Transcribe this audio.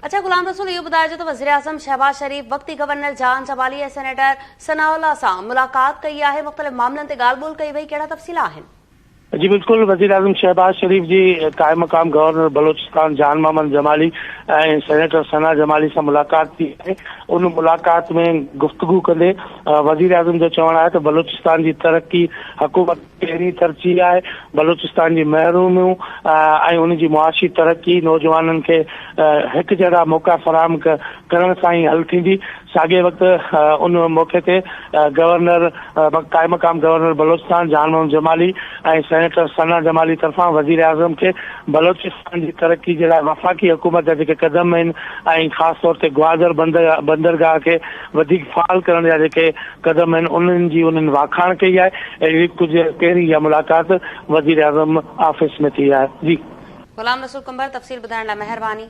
اڇا غلام رسول اهو ٻڌائجو ته وزيراعظم شهباز شريف وقتي گورنر جان جمالي ۽ سينيٽر ثناء الله سان ملاقات ڪئي آهي مختلف معاملن تي ڳالهه ٻولهه ڪئي وئي ڪهڙا تفصيل آهن؟ جي بلڪل وزيراعظم شهباز شريف جي قائم مقام گورنر بلوچستان جان محمد جمالي ۽ سينيٽر ثنا جمالي سان ملاقات ٿي آهي ان ملاقات ۾ گفتگو ڪندي وزيراعظم جو چوڻ آهي ته بلوچستان جي ترقي حڪومت جي پهرين ترجيح آهي بلوچستان جي محروميون ۽ ان جي معاشي ترقي نوجوانن کي هڪجهڙا موقعا فراهم ڪرڻ سان ئي حل ٿيندي ساڳئي وقت ان موقعي تي گورنر قائم مقام گورنر بلوچستان جان محمد جمالي ۽ سينيٽر ثنا جمالي طرفان وزيراعظم کي بلوچستان جي ترقي جي لاء وفاقي حڪومت جا جيڪي قدم آهن ۽ خاص طور تي گوادر بندرگاهه کي وڌيڪ فعال ڪرڻ جا جيڪي قدم آهن انهن جي انهن واکاڻ ڪئي آهي اهڙي ريت ڪجهه پهرين اها ملاقات وزيراعظم آفيس ۾ ٿي آهي جي. غلام رسول ڪنڀر تفصيل ٻڌائڻ لاء مهرباني.